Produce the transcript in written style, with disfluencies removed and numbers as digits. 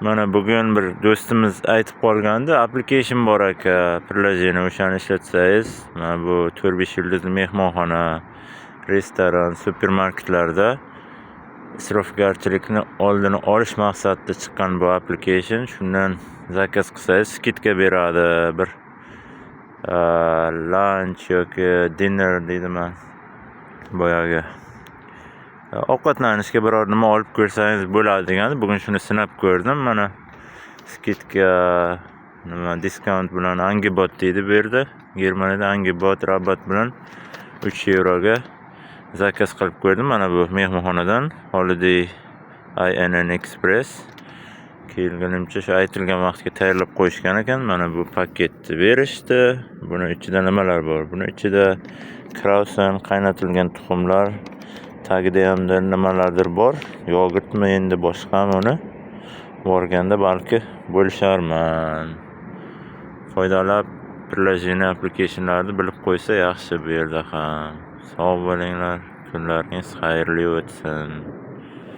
Mana bugun bir do'stimiz aytib qolgandi, application bor aka, приложение, o'shani ishlatsangiz, mana bu 4-5 yulduzli mehmonxona, restoran, supermarketlarda isrofgarchilikni oldini olish maqsadida chiqqan bu application. Shundan zakaz qilsangiz, скидка beradi. Bir lunch yoki dinner deydimi boyagi. Ovqatlanishga biror nima olib ko'rsangiz bo'ladi degandi. Bugun shuni sinab ko'rdim. Mana скидка, nima, discount bilan, Angebot deydi bu yerda. Germaniyada Angebot, Rabatt bilan 3 yevroga zakaz qilib ko'rdim. Mana bu mehmonxonadan, Holiday Inn Express. Kelgunimcha shu aytilgan vaqtga tayyorlab qo'yishgan ekan. Mana bu paketni berishdi. Buni ichida nimalar bor? Buni ichida kruassan, qaynatilgan tuxumlar, tagida ham nimalardir bor. Yogurtmi endi, boshqami, uni borganda balki bo'lisharman. Foydali приложение, applicationlarni bilib qo'ysa yaxshi bu yerda ham. Sog' bo'linglar, kunlaringiz xayrli o'tsin.